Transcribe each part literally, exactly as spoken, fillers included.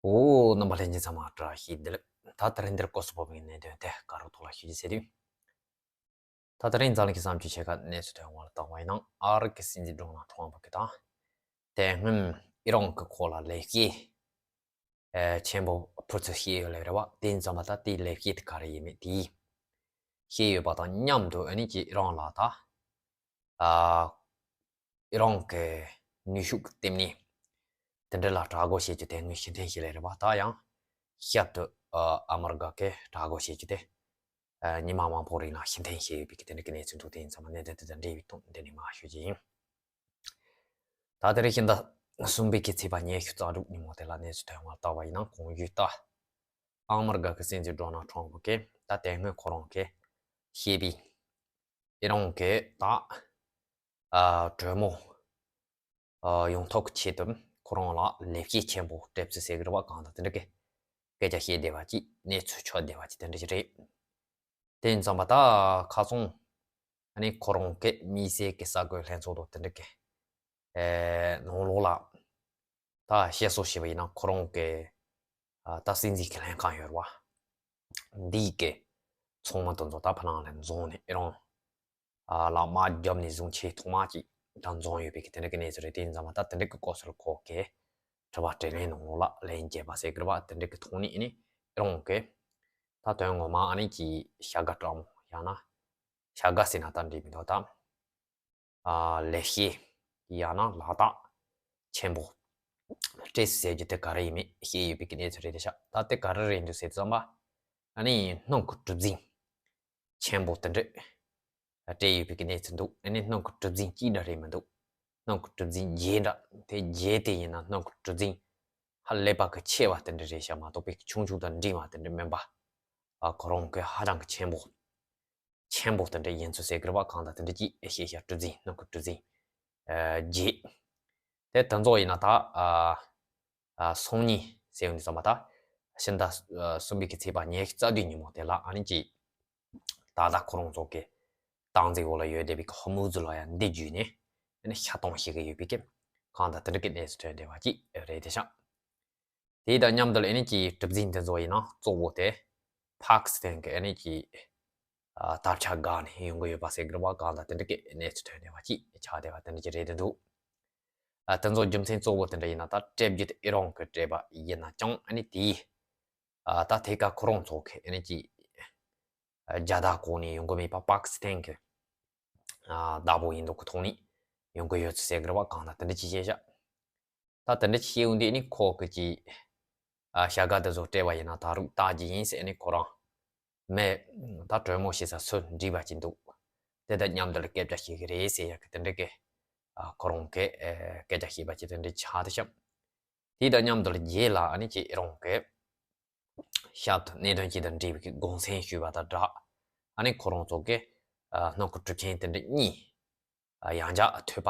འོ། རྣམ་པ་ལྷན་རྒྱས་ཚང་མ་བཀྲ་ཤིས་བདེ་ལེགས། ད་དེ་རིང་འདིར་སྐོར་སུ་བབས་པའི་གནད་དོན་དེ་ག་རུ་ཐོག་ལ་ཞུ་རྒྱུ་ཟེར་དུས། ད་དེ་རིང་འཛམ་གླིང་གི་བསམ་སྤྱོད་ཆེ་ཁག་གནས་ཚུལ་ཐོན་དབང་ལ་བཏང་བ་ཡིན་ན། ཨ་རི་གི་སྲིད་འཛིན་ཌོ་ནལ་ཁྲོམ་ཕུ་གི་དང་། དེ་སྔོན་ཨི་རན་གི་སྐོར་ལ་ལེགས་སྐྱེས་ཨེ་ཆེན་པོ་ཕུལ་ཚུལ་བཤད་ཡོད་ལེ་རེད་བ། དེ་ཡིན་ཙང་མ་ད་དེའི་ལེགས་སྐྱེས་དེ་ག་རེ་ཡིན་མིན་དེ་བཤད་ཡོད་པ་དང་མཉམ་དུ། ཨ་ནི་ཅིག་ཨི་རན་ལ་ད་ཨ་ཨི་རན་གི་ནུས་ཤུགས་ཀྱི་ལྟེ་གནས་དེ་འདྲ་ལ་དྲག་རྒོལ་བྱེད་རྒྱུ་དེ་སྔོན་ཕྱིར་འཐེན་བྱས་ལེ་རེད་བ། ད་ཡང་ཞབས་ཏུ་ཨ་ཨ་མི་རི་ཀ་གིས་དྲག་རྒོལ་བྱེད་རྒྱུ་དེ་ཨ་ཉི་མ་མང་པོ་རིང་ལ་ཕྱིར་འཐེན་བྱས་ཡོད་པའི་གི་དེ་འདྲ་གི་གནས་ཚུལ་འདུག་དེ་ཡིན་ཙང་མ་གནད་དོན་དེ་དང་འབྲེལ་བའི་དོན་འདི་ནས་མར་ཞུ་རྒྱུ་ཡིན། ད་དེ་རིང་ཕྱི་ཟླ་གསུམ་པའི་གི་ཚེས་པ་ཉི་ཤུ་རྩ་དྲུག་ཉིན་མོ་དེ་ལ་གནས་ཚུལ་ཐོན་དབང་ལ་བལྟས་པ་ཡིན་ན། གོང་ཞུས་ལྟར་ཨ་མི་རི་ཀ་གི་སྲིད་འཛིན་ཌོ་ནལ་ཁྲོམ་ཕུ་གིས་ད་དེ་སྔོན་ཁོ་རང་གིས་བཤད་པའི་ཨི་རན་གྱི་ད་ཨ་གྲོས་མོལ་ཨ་ཡོང་ཐབས་ཀྱི་ཆེད་དུ་ཁོ་རང་ལ་ལེགས་སྐྱེས་ཆེན་པོ་སྤྲད་ཚུལ་ཟེར་གི་རེད་བ། གང་ལྟར་དེ་འདྲ་གི་སྐད་ཆ་བཤད་བསྡད་པ་ཅིག་གནས་ཚུལ་ཆགས་བསྡད་པ་ཅིག་དེ་འདྲ་ཞིག་རེད། དེ་ཡིན་ཙང་མ་ད་ཁ་སང་ཨ་ནི་ཁོ་རང་གི་དམིགས་བསལ་གྱི་གསར་འགོད་ལྷན་ཚོགས་དང་དེ་འདྲ་གི་ཨེ་ནང་ལོགས་ལ་ད་བཤད་སྲོལ་བྱས་པ་ཡིན་ན། ཁོ་རང་གི་ཨ་ད་སྲིད་འཛིན་གྱི་ལྷན་ཁང་ཡོད་རེད་བ། འདིའི་གི་ཚོགས་མི་དེ་ཚོ་ད་ཕ་ནང་ལ་འཛོམས་ནས་ཨི་རན་ཨ་ལ་དམག་བརྒྱབ་ནས་བཟུང་ཆེས་ཐོག་མ་ཅིག་ད་འཛོམས་ཡོད་པའི་གི་དེ་འདྲ་གི་གནས་ཚུལ་རེད། དེ་ཡིན་ཙང་མ་ད་དེ་འདྲ་གི་སྐོར་སོགས་ཁོ་གིས་དྲི་བ་དྲིས་ལན་ནང་ལོགས་ལ་ལན་བརྒྱབ་པ་ཟེར་གི་རེད་བ། དེ་འདྲ་གི་ཐོག་ནས་ཨ་ནི་ཨི་རན་གྱིས་ད་དོན་ངོ་མ་ཨ་ནི་ཅིག་བྱ་དགའ་སྤྲད་མོ་ཡང་ན་བྱ་དགའ་ཟེར་ན་ད་འགྲིག་མི་འདུག་ད་ཨ་ལེགས་སྐྱེས་ཡང་ན་ལག་རྟགས་ཆེན་པོ་སྤྲད་ཟེར་རྒྱུ་དེ་ག་རེ་ཡིན་མིན་བཤད་ཡོད་པའི་གི་གནས་ཚུལ་རེད་དེ་ཤག་ད་དེ་ག་རེ་རེད་འདུག་ཟེར་ཙམ་པ། ཨ་ནི་སྣུམ་གྱི་གྲུ་གཟིངས་ཆེན་པོ་དེ་འདྲ་སྤྲད་ཡོད་པའི་གི་གནས་ཚུལ་འདུག་ཨ་ནི་སྣུམ་གྱི་གྲུ་གཟིངས་གཅིག་འདྲ་རེད་མི་འདུག་སྣུམ་གྱི་གྲུ་གཟིངས་བརྒྱད་འདྲ། དེ་བརྒྱད་དེ་ཡིན་ན་སྣུམ་གྱི་གྲུ་གཟིངས་ཧ་ལས་པ་གི་ཆེ་བ་དེ་འདྲ་རེད་ཤག་མ་གཏོགས་པའི་ཆུང་ཆུང་དང་འདྲིས་མ་དེ་འདྲ་མིན་པ། ཨ་ཁོ་རང་གི་ཧ་ཅང་གི་ཆེན་པོ་ཆེན་པོ་དེ་འདྲ་ཡིན་ཚུལ་ཟེར་གི་རེད་བ། གང་ལྟར་དེ་འདྲ་ཅིག་བཤད་ཤག་གྲུ་གཟིངས་སྣུམ་གྱི་གྲུ་གཟིངས་ཨ་བརྒྱད། དེ་དེ་ཚོ་ཡིན་ན་ད་ཨ་ཨ་སང་ཉིན་ཟེར་ཡོང་དུས་ཙམ་པ། ད་ཕྱི་ཟླ་ཨ་གསུམ་པའི་གི་ཚེས་པ་ཉི་ཤུ་རྩ་བདུན་ཉིན་མོ་དེ་ལ་ཨ་ནི་ཅིག་ད་ལྟ་ཁོ་རང་ཚོ་གི་སྟངས་འཛིན་འོག་ལ་ཡོད་བསྡད་པའི་གི་ཧོར་མུ་ཛི་ལོགས་ཡ་འདི་བརྒྱུད་ནས་ཨ་ནི་ཤ་སྟོང་ཞིག་གི་ཡོད་པའི་གི་གང་ལྟར་དེ་འདྲ་གི་གནས་ཚུལ་ཐོན་བསྡད་པ་ཅིག་རེད་དེ་ཤག་དེ་དང་མཉམ་དུ་ཨ་ནི་ཅིག་གྲུ་གཟིངས་དེ་ཚོ་ཡིན་ན་གཙོ་བོ་དེ་ཕཱ་ཀི་སི་ཐན་གི་ཨ་ནི་ཅིག་ཨ་དར་ཆ་བཀག་ནས་ཡོང་གི་ཡོད་པ་ཟེར་གི་རེད་བ། གང་ལྟར་དེ་འདྲ་གི་གནས་ཚུལ་ཐོན་བསྡད་པ་ཅིག་ཆགས་བསྡད་པ་དེ་འདྲ་ཅིག་རེད་དེ་འདུག་ཨ་དེ་ཚོ་རྒྱུ་མཚན་གཙོ་བོ་དེ་འདྲ་ཡིན་ན། ད་སྤྲད་རྒྱུ་དེ་ཨི་རན་གི་སྤྲད་པ་ཡིན་ན་ཅང་ཨ་ནི་དེའི་ཨ་ད་ཐད་ཀར་ཁོ་རང་ཚོ་གི་ཨ་ནི་ཅིག་ཨ་རྒྱལ་དར་བཀོག་ནས་ཡོང་གི་མེད་པ། པཱ་ཀི་སི་ཐན་གི་ཨ་བདག་པོ་ཡིན་མདོག་གི་ཐོག་ནས་ཡོང་གི་ཡོད་ཚུལ་ཟེར་གི་རེད་བ། གང་ལྟར་དེ་འདྲ་ཅིག་བཤད་ཤག་ད་དེ་འདྲ་ཅིག་བཤད་ཡོང་དུས་ཨ་ནི་ཁོ་གི་ཅིག་ཨ་བྱ་དགའ་དེ་ཚོ་སྤྲད་པ་ཡིན་ན་ད་རུང་བལྟ་རྒྱུ་ཡིན་ཟེར་ཨ་ནི་ཁོ་རང་མེད། ད་གྲོས་མོལ་བྱེད་ས་སུ་འགྲིག་པ་ཅིག་འདུག་དེ་དང་མཉམ་དུ་ལ་སྐད་ཆ་བཤད་གི་རེད་ཟེར་ཡག་གི་དེ་འདྲ་གི་ཨ་ཁོ་རང་གི་ཨ་སྐད་ཆ་བཤད་པ་ཅིག་དེ་འདྲ་ཆགས་བསྡད་ཤག་དེ་དང་མཉམ་དུ་ལ་རྗེས་ལ་ཨ་ནི་ཅིག་ཨི་རན་གི་ཞབས་ཏོག་གནད་དོན་ཅིག་དང་འབྲེལ་བའི་གི་དགོངས་སེལ་ཞུས་པ་དང་སྦྲགས། ཨ་ནི་ཁོ་རང་ཚོ་གི་ཨ་སྣུམ་འཁོར་གྲུ་ཆེན་དེ་འདྲ་གཉིས་ཨ་ཡང་བསྐྱར་ཐོལ་པ་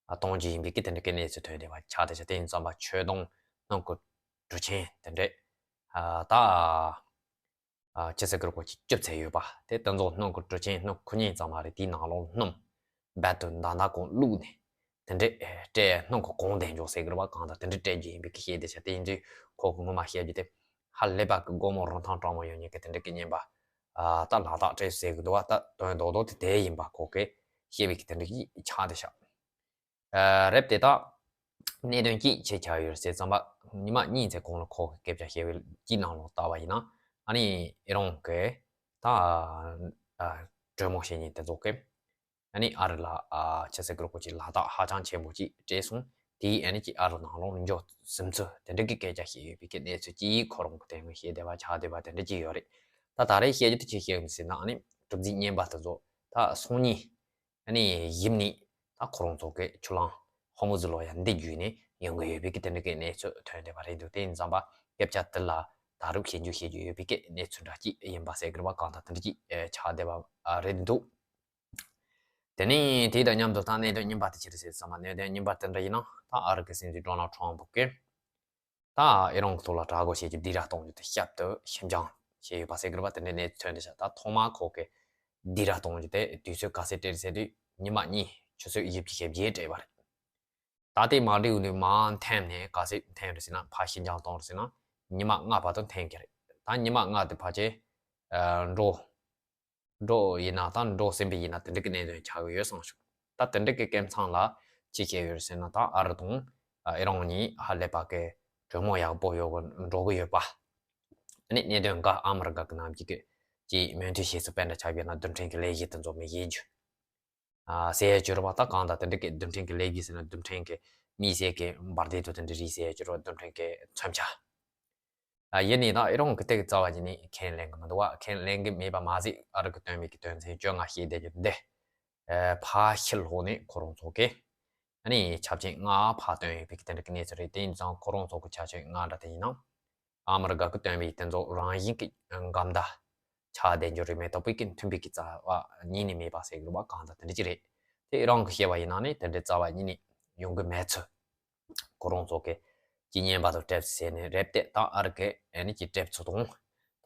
ཨ་གཏོང་རྒྱུ་ཡིན་པའི་གི་དེ་འདྲ་གི་གནས་ཚུལ་ཐོན་བསྡད་པ་ཆགས་བསྡད་ཤག་དེ་ཡིན་ཙམ་པ་ཆུ་དྭངས་སྣུམ་འཁོར་གྲུ་ཆེན་དེ་འདྲ་ཨ་ད་ཨ་ཅི་ཟེར་གི་རེད། ཁོ་ཅིག་བཅུ་ཚད་ཡོད་པ་དེ་དེ་ཚོ་སྣུམ་འཁོར་གྲུ་ཆེན་སྣུམ་འཁོར་གཉིས་ཙམ་མ་རེད། དེའི་ནང་ལོགས་སྣུམ་རྦད་དེ་མདའ་མདའ་གང་བླུགས་ནས་དེ་འདྲ་སྤྲད། སྣུམ་འཁོར་གང་བསྡད་འཇོག་ཟེར་གི་རེད་བ། གང་ལྟར་དེ་འདྲ་སྤྲད་རྒྱུ་ཡིན་པའི་གི་བཤད་བསྡད་ཤག་དེ་ཡིན་དུས་ཁོ་གི་ངོ་མ་བཤད་རྒྱུ་དེ་ཧ་ལས་པ་གི་སྒོར་མོ་རིན་ཐང་གྲངས་མང་ཡོད་མཁན་གི་དེ་འདྲ་གི་རྔན་པ་ཨ་ད་ལག་རྟགས་སྤྲད་ཟེར་གི་འདུག་བ། ད་དོན་རྡོག་རྡོག་དེ་དེ་ཡིན་པ་ཁོ་གིས་བཤད་པའི་གི་དེ་འདྲ་གི་ཆགས་བསྡད་ཤག་ཨ་རེད། དེ་དག་གནད་དོན་གཅིག་ཆེ་ཆགས་ཡོད་ཟེར་ཙམ་པ། ཉི་མ་གཉིས་ཚེ་གོང་ལ་ཁོ་གི་སྐད་ཆ་བཤད་པའི་གཅིག་ནང་ལོགས་ལྟ་བ་ཡིན་ན། ཨ་ནི་ཨི་རན་གི་ད་ཨ་གྲོས་མོལ་བྱེད་མཁན་དེ་ཚོ་གི་ཨ་ནི་ཨ་རི་ལ་ཨ་ཆི་ཟེར་གི་རེད། ཁོ་ཅིག་ལག་རྟགས་ཧ་ཅང་ཆེན་པོ་ཅིག་སྤྲད་སོང་། དེས་ཨ་ནི་ཅིག་ཨ་རི་ནང་ལོགས་འགྱོ་ཟིན་ཚུལ་དེ་འདྲ་གི་སྐད་ཆ་བཤད་ཡོད་པའི་གི་གནས་ཚུལ་གཅིག་ཁོ་རང་གི་དེ་སྔོན་བཤད་བསྡད་པ་ཆགས་བསྡད་པ་དེ་འདྲ་གཅིག་ཡོད་རེད། ད་ད་རེས་བཤད་རྒྱུ་དེ་ཅི་བཤད་ཡོད་ཟེར་ན། ཨ་ནི་གྲུ་གཟིངས་རྔན་པ་དེ་ཚོ་ད་སང་ཉིན་ཨ་ནི་ཡིབ་ནས་ད་ཁོ་རང་ཚོ་གི་ཆུ་ལམ་ཧོར་མུ་ཛི་ལོགས་ཡ་འདི་བརྒྱུད་ནས་ཡོང་གི་ཡོད་པའི་གི་དེ་འདྲ་གི་གནས་ཚུལ་ཐོན་བསྡད་པ་རེད་འདུག་དེ་ཡིན་ཙམ་པ་སྐད་ཆ་དེ་ལ་ད་རུང་ཞིབ་འཇུག་བྱེད་རྒྱུ་ཡོད་པའི་གི་གནས་ཚུལ་འདྲ་གཅིག་ཡིན་པ་ཟེར་གི་རེད་བ། གང་ལྟར་དེ་འདྲ་གཅིག་ཨེ་ཆགས་བསྡད་པ་ཨ་རེད་འདུག་དེ་ནས་དེ་དང་མཉམ་དུ་ད་གནད་དོན་རྙིང་པ་དེ་ཅི་རེད་ཟེར་ཙམ་པ། གནད་དོན་རྙིང་པ་དེ་འདྲ་ཡིན་ན། ད་ཨ་རི་གི་སྲིད་འཛིན་ཌོ་ནལ་ཊམ་ཕུ་གིས་ད་ཨི་རན་གྱི་ཐོག་ལ་དྲག་རྒོལ་བྱེད་རྒྱུ་སྡིགས་ར་གཏོང་རྒྱུ་དེ་ཞིབ་ཏུ་ཞིབ་འཇམ་བྱས་ཡོད་པ་ཟེར་གི་རེད་བ། དེ་འདྲའི་གནས་ཚུལ་ཐོན་བསྡད་ཤག་ད་ཐོག་མར་ཁོ་གིས་སྡིགས་ར་གཏོང་རྒྱུ་དེ་དུས་ཚོད་ག་ཚོད་སྤྲད་ཟེར་དུས་ཉི་མ་གཉིས་ཆུ་ཚོད་བཞི་བཅུ་ཞེ་བརྒྱད་སྤྲད་པ་རེད། ད་ལྟའི་མ་འགྲིག་ནས་མར་འཐེན་ནས་ག་ཚོད་འཐེན་རེད་ཟེར་ན། ཕར་ཕྱི་འགྱངས་གཏོང་རེད་ཟེར་ན། ཉི་མ་ལྔ་བར་དུ་འཐེན་གྱི་རེད། ད་ཉི་མ་ལྔ་དེ་ཕལ་ཆེར་ཨ་འགྲོ་འགྲོ་ཡིན་ན། ད་འགྲོ་ཟིན་པ་ཡིན་ན་དེ་འདྲ་གི་གནད་དོན་ཆགས་ཀྱི་ཡོད་བསམ་བྱུང་། ད་དེ་འདྲ་གི་སྐབས་མཚམས་ལ་ཅི་བྱས་ཡོད་རེད་ཟེར་ན། ད་ཨ་རི་དང་ཨེ་རན་གཉིས་ཧ་ལས་པ་གི་གྲོས་མོལ་ཡག་པོ་ཡོད་གི་འགྲོ་གི་ཡོད་པ། ཨ་ནི་གནད་དོན་འགའ་ཨ་མི་རི་ཀ་གི་ནང་གི་ཀྱི་མོས་མཐུན་བྱས་ཚུལ་དཔེ་འདྲ་ཆགས་ཡོད་ན། རྡུལ་ཕྲན་གྱི་ལས་གཞི་དེ་ཚོ་མི་བྱེད་རྒྱུ། ཨ་ཟེར་ཡ་ཅིག་ཡོད་རེད་པ། ད་གང་ལྟར་དེ་འདྲ་གི་རྡུལ་ཕྲན་གྱི་ལས་གཞི་ཟེར་ན། རྡུལ་ཕྲན་གྱི་དམིགས་བསལ་གྱི་འབར་མདེལ་དང་དེ་འདྲ་རིགས་ཟེར་ཡ་ཅིག་ཡོད་རེད་པ། རྡུལ་ཕྲན་གྱི་མཚོན་ཆ། ཨ་ཡིན་ནའི་ད་ཨེ་རན་གྱིས་དེ་གི་རྩ་བ་ཉིད་ནས་ཁས་ལེན་གྱི་མི་འདུག་པ། ཁས་ལེན་གྱི་མེད་པ་མ་ཟད། ཨ་རི་གིས་བཏོན་པའི་གི་དོན་ཚན་བཅོ་ལྔ་བཤད་བསྡད་རྒྱུ་འདི། ཨ་ཕར་ཕྱིར་ལོག་ནས་ཁོ་རང་ཚོ་གིས་ཨ་ནི་ཆབ་ཆེན་ལྔ་ཕར་བཏོན་ཡོད་པའི་གི་དེ་འདྲ་གི་གནས་ཚུལ་རེད། དེ་ཡིན་ཙང་ཁོ་རང་ཚོ་གི་ཆབ་ཆེན་ལྔ་འདྲ་དེ་ཡིན་ན། ཨ་མི་རི་ཀ་གིས་བཏོན་པའི་དེ་ཚོ་རང་བཞིན་གྱི་འགལ་ཟླ་ཆགས་བསྡད་རྒྱུ་རེད་མ་གཏོགས་པའི་གི་མཐུན་པའི་གི་རྩ་བ་ཉིད་ནས་མེད་པ་ཟེར་གི་རེད་པ། གང་ལྟར་དེ་འདྲ་ཅིག་རེད། དེ་ཨེ་རན་གྱིས་བཤད་པ་ཡིན་ན་ནི་དེ་འདྲའི་རྩ་བ་ཉིད་ནས་ཡོང་གི་མེད་ཚུལ། ཁོ་རང་ཚོ་གིས་ཅི་ཉན་པ་དང་སྤྲད་ཟེར་ནས་རེད་དེ། ད་ཨ་རི་གིས་ཨ་ནི་ཅི་སྤྲད་ཚུལ་དང་།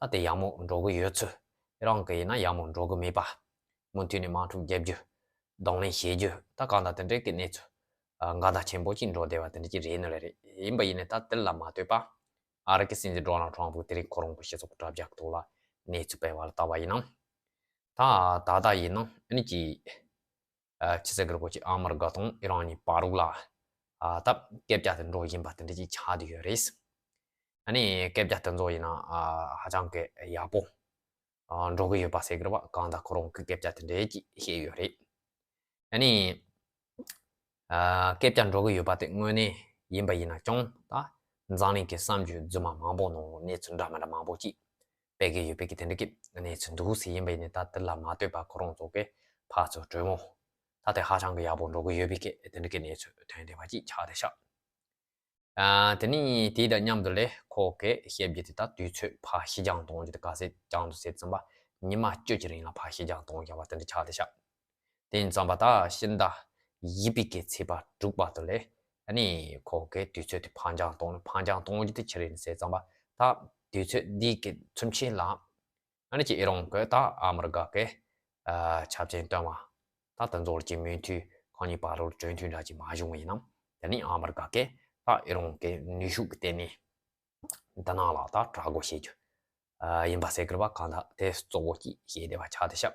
ད་དེ་ཡག་མོ་འགྲོ་གི་ཡོད་ཚུལ། ཨེ་རན་གྱིས་ཡིན་ན་ཡག་མོ་འགྲོ་གི་མེད་པ། མུ་མཐུད་ནས་དམག་འཁྲུག་རྒྱག་རྒྱུ། གདོང་ལེན་བྱེད་རྒྱུ། ད་གང་ལྟར་དེ་འདྲའི་གི་གནས་ཚུལ་ཨ་འགལ་ཟླ་ཆེན་པོ་ཅིག་འགྲོ་བསྡད་པ་དེ་འདྲ་ཅིག་རེད་ནི་རེད། ཡིན་པ་ཡིན་ནའི་ད་དེ་ལ་མ་ལྟོས་པ། ཨ་རི་གི་སྲིད་འཛིན་ཌོ་ནལ་ཊམ་ཕུ་དེ་རིང་ཁོ་རང་གི་སྤྱི་ཚོགས་དྲ་རྒྱ་གི་ཐོག་ལ་གནས་ཚུལ་སྤེལ་བ་ལ་བལྟས་པ་ཡིན་ན། ད་ད་ལྟ་ཡིན་ན་ཨ་ནི་ཅི་ཨ་ཅི་ཟེར་གི་རེད་གོ། ཅི་ཨ་མི་རི་ཀ་དང་ཨེ་རན་གཉིས་བར་རུ་ལ་ཨ་ད་སྐད་ཆ་དེ་འགྲོ་བཞིན་པ་དེ་འདྲ་ཅིག་ཆགས་བསྡད་ཡོད་རེད། ཨ་ནི་སྐད་ཆ་དེ་ཚོ་ཡིན་ན་ཨ་ཧ་ཅང་གི་ཡག་པོ་ཨ་འགྲོ་གི་ཡོད་པ་ཟེར་གི་རེད་པ། གང་ལྟར་ཁོ་རང་གིས་སྐད་ཆ་དེ་འདྲ་ཅིག་བཤད་ཡོད་རེད། ཨ་ནི། ཨ་སྐད་ཆ་འགྲོ་གི་ཡོད་པ་དེ་དངོས་གནས་ཡིན་པ་ཡིན་ན་ཀྱང་། ད་འཛམ་གླིང་གི་གསར་འགྱུར་རྫུན་མ་མང་པོ་ནང་གནས་ཚུལ་འདྲ་མི་འདྲ་མང་པོ་ཅིག་སྤེལ་གི་ཡོད་པའི་གི་དེ་འདྲ་གི་གནས་ཚུལ་འདུག་ཟེར། ཡིན་པ་ཡིན་ནའི་ད་དེ་ལ་མ་ལྟོས་པ་ཁོ་རང་ཚོ་གིས་ཕར་ཚུར་གྲོས་མོལ་ད་དེ་ཧ་ཅང་གི་ཡག་པོ་འགྲོ་གི་ཡོད་པའི་གི་དེ་འདྲ་གི་གནས་ཚུལ་ཐོན་བསྡད་པ་ཅིག་ཆགས་བསྡད་ཤག་ཨ་དེ་ནས་དེ་དང་མཉམ་དུ་ལས་ཁོ་གིས་བཤད་རྒྱུ་དེ། ད་དུས་ཚོད་ཕར་ཕྱི་འགྱངས་གཏོང་རྒྱུ་དེ་ག་ཚོད་འགྱངས་འདུག་ཟེར་ཙམ་པ། ཉི་མ་བཅུ་གི་རིང་ལ་ཕར་ཕྱི་འགྱངས་གཏོང་བཞག་པ་དེ་འདྲ་ཆགས་བསྡད་ཤག་དེ་ཡིན་ཙམ་པ་ད་ཕྱི་ཟླ་བཞི་པའི་གི་ཚེས་པ་དྲུག་བར་དུ་ལས་ཨ་ནི་ཁོ་གིས་དུས་ཚོད་དེ་ཕར་འགྱངས་གཏོང་། ཕར་འགྱངས་གཏོང་རྒྱུ་དེ་ཅི་རེད་ཟེར་ཙམ་པ། ད་དུས་ཚོད་འདི་གི་ཚུན་ཆད་ལ་ཨ་ནི་ཅི་ཨེ་རན་གྱིས་ད་ཨ་མི་རི་ཀ་གི་ཨ་ཆབ་ཆེན་བཏོན་པ། ད་དེ་ཚོ་ལ་ཅི་མོས་མཐུན་ཁོ་གཉིས་བར་དུ་གྲོས་མཐུན་འདྲ་ཅིག་མ་བྱུང་བ་ཡིན་ན། དེ་ནི་ཨ་མི་རི་ཀ་གིས་ད་ཨེ་རན་གྱི་ནུས་ཤུགས་ཀྱི་སྟེང་ནས་འདི་ནང་ལ་ད་དྲག་རྒོལ་བྱེད་རྒྱུ་ཨ་ཡིན་པ་ཟེར་གི་རེད་པ། གང་ལྟར་དེ་གཙོ་བོ་ཅིག་བྱས་བསྡད་པ་ཆགས་བསྡད་ཤག་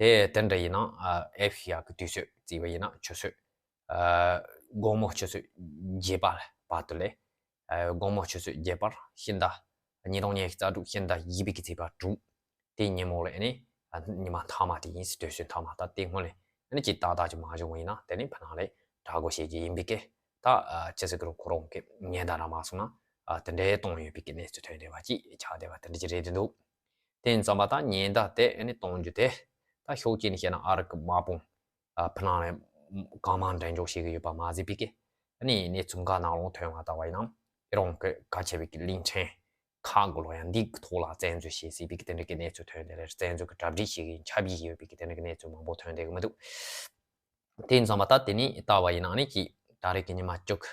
དེ་དེ་འདྲ་ཡིན་ན་ཨ་ཨེ་ཤི་ཡ་གི་དུས་ཚོད་བརྩིས་པ་ཡིན་ན་ཆུ་ཚོད་ཨ་དགོང་མོ་ཆུ་ཚོད་བརྒྱད་པ་བར་དུ་ལས། ཨ་དགོང་མོ་ཆུ་ཚོད་བརྒྱད་པར་ཕྱི་ཟླ་ཉིས་སྟོང་ཉི་ཤུ་རྩ་དྲུག་ཕྱི་ཟླ་བཞི་པའི་གི་ཚེས་པ་དྲུག་དེ་ཉིན་མོ་ལ་ཨ་ནི་ཨ་ཉི་མ་མཐའ་མ་དེ་ཡིན་ཟེར། དུས་ཚོད་མཐའ་མ། ད་དེ་སྔོན་ལ་ཨ་ནི་ཅིག་ཏག་ཏག་ཅིག་མ་བྱུང་བ་ཡིན་ན་དེ་ནི་ཕ་ནང་ལ་དྲག་རྒོལ་བྱེད་རྒྱུ་ཡིན་པའི་གི། ད་ཨ་ཅི་ཟེར་གི་རེད། ཁོ་རང་གི་ཉེན་བརྡ་ར་མ་སོང་ན་ཨ་དེ་འདྲའི་གཏོང་ཡོད་པའི་གི་གནས་ཚུལ་ཐོན་བསྡད་པ་ཅིག་ཆགས་བསྡད་པ་དེ་འདྲ་ཅིག་རེད་འདུག་དེ་ཡིན་ཙམ་པ་ད་ཉེན་བརྡ་དེ་ཨ་ནི་གཏོང་རྒྱུ་དེ་ད་ཕྱོགས་གཅིག་ནས་བཤད་ན་ཨ་རི་གི་དམག་དཔུང་ཨ་ཕ་ནང་ལ་གང་མང་འགྲེམས་འཇོག་བྱེད་ཀྱི་ཡོད་པ་མ་ཟད་པའི་གི་ཨ་ནི་གནས་ཚུལ་འགའ་ནང་ལོགས་ཐོན་པ་ལྟ་བ་ཡིན་ན། ཨེ་རན་གྱི་གལ་ཆེ་བའི་གི་གླིང་ཕྲན་ཁག་གི་ལོགས་ཡང་འདི་གི་ཐོག་ལ་བཙན་འཛུལ་བྱེད་སྲིད་པའི་གི་དེ་འདྲ་གི་གནས་ཚུལ་ཐོན་བསྡད་རེད། བཙན་འཛུལ་གྱི་གྲ་སྒྲིག་བྱེད་ཀྱི་ཡིན། འཆར་གཞི་ཡོད་པའི་གི་དེ་འདྲ་གི་གནས་ཚུལ་མང་པོ་ཐོན་བསྡད་ཀྱི་མི་འདུག་དེ་ཡིན་ཙམ་པ་ད་དེ་ནས་ལྟ་བ་ཡིན་ན་ཨ་ནི་ཅིག་ད་རེས་ཀྱི་ཉི་མ་བཅུ་གི་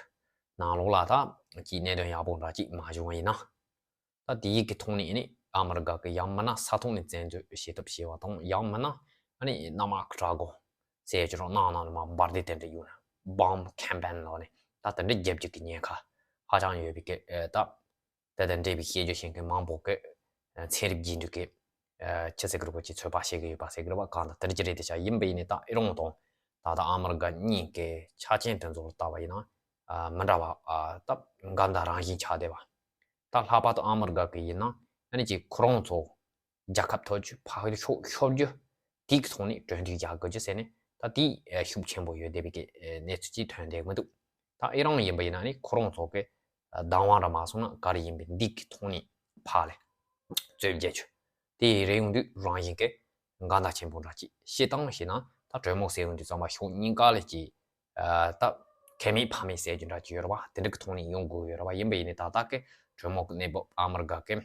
ནང་ལོགས་ལ་ད་ཅིག་གནད་དོན་ཡག་པོ་འདྲ་ཅིག་མ་བྱུང་བ་ཡིན་ན། ད་དེ་ཡིག་གི་ཐོག་ནས་ཨ་ནི་ཨ་མི་རི་ཀ་གི་ཡང་མིན་ན་ས་ཐོག་ནས་བཙན་འཛུལ་བྱེད་ཐབས་བྱས་པ་དང་། ཡང་མིན་ན་ཨ་ནི་གནམ་དམག་གི་དྲག་རྒོལ་ཟེར་ཡ་ཅིག་རོགས་གནང་གནང་ནས་མར་འབར་མདེལ་དེ་འདྲ་གཡུག་ན། བྷོམ་ཁེམ་པེན་ལབ་ནས་ད་དེ་འདྲ་རྒྱབ་རྒྱུ་གི་ཉེན་ཁ་ཧ་ཅང་ཡོད་པའི་གི་ཨེ་ད། དེ་དང་འབྲེལ་བའི་སྐད་ཆ་བཤད་མཁན་མང་པོ་གིས་ཨ་ཚན་རིག་རྒྱས་འབྲིང་གི་ཨ་ཅི་ཟེར་གི་རེད་གོ། ཅིག་ཚོད་དཔག་བྱེད་ཀྱི་ཡོད་པ་ཟེར་གི་རེད་པ། གང་ལྟར་དེ་འདྲ་ཅིག་རེད་དེ་ཤག་ཡིན་པ་ཡིན་ནའི་ད་ཨེ་རན་དང་ད་ལྟ་ཨ་མི་རི་ཀ་གཉིས་ཀྱི་ཆ་རྐྱེན་དེ་ཚོ་ལ་ལྟ་བ་ཡིན་ན་ཨ་མི་འདྲ་བ་ཨ་ད་འགལ་ཟླ་རང་བཞིན་ཆགས་བསྡད་པ། ད་ལྷག་པར་དུ་ཨ་མི་རི་ཀ་གི་ཡིན་ན་ཨ་ནི་ཅིག་ཁོ་རང་ཚོ་རྒྱལ་ཁབ་ཐོབ་རྒྱུ། ཕར་ཕྱོགས་ཤོར་རྒྱུ་དེའི་ཐོག་ནས་གྲོས་མཐུན་རྒྱག་དགོས་རྒྱུ་ཟེར་ནས་ད་དེ་ཤུགས་ཆེན་པོ་ཡོད་བསྡད་པའི་གི་གནས་ཚུལ་ཅིག་ཐོན་བསྡད་མི་འདུག་ད་ཨེ་རན་ཡིན་པ་ཡིན་ན་ནི་ཁོ་རང་ཚོ་གི་བདག་དབང་ར་མ་སོང་ན་ག་རེ་ཡིན་པའི་འདི་གི་ཐོག་ནས་ཕར་ལ་རྩོད་རྒྱག་རྒྱུ་དེ་རེད། ཡོང་དུས་རང་བཞིན་གི་འགལ་ཟླ་ཆེན་པོ་འདྲ་ཅིག་བཤད་སྟངས་བྱས་ན། ད་གྲོས་མོལ་ཟེར་ཡོང་དུས་ཙམ་པ་ཕྱོགས་གཉིས་ཀ་ལ་ཅིག་ཨ་ད་ཁེ་མེད་ཕ་མེད་ཟེར་རྒྱུ་འདྲ་ཅིག་ཡོད་རེད་པ། དེ་འདྲ་གི་ཐོག་ནས་ཡོང་དགོས་ཡོད་རེད་པ། ཡིན་པ་ཡིན་ནའི་ད་ལྟ་གི་གྲོས་མོལ་གི་གནས་བབ་ཨ་མི་རི་ཀ་གི་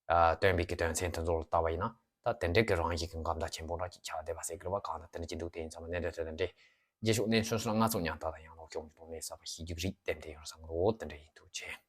ཨ་བཏོན་པའི་གི་དོན་ཚན་དེ་ཚོ་ལ་ལྟ་བ་ཡིན་ན་ད་དེ་འདྲའི་གི་རང་བཞིན་གི་འགལ་ཟླ་ཆེན་པོ་འདྲ་ཅིག་ཆགས་བསྡད་པ་ཟེར་གི་རེད་པ། གང་ལྟར་དེ་འདྲ་ཅིག་འདུག་དེ་ཡིན་ཙང་གནད་དོན་དེ་དང་འབྲེལ་རྗེས་ཕྱོགས་གནས་ཚུལ་སོགས་ལ་ང་ཚོ་མཉམ་དུ་ད་ཡང་ལོག་སྐྱོང་གི་གཏོང་ལེན་གསར་པ་ཞིག་རྒྱུགས་རིགས་ཏན་ཏན་ཡོང་བསམ་གི་རོ། དེ་འདྲ་ཡིན། ཐུགས་རྗེ་ཆེ།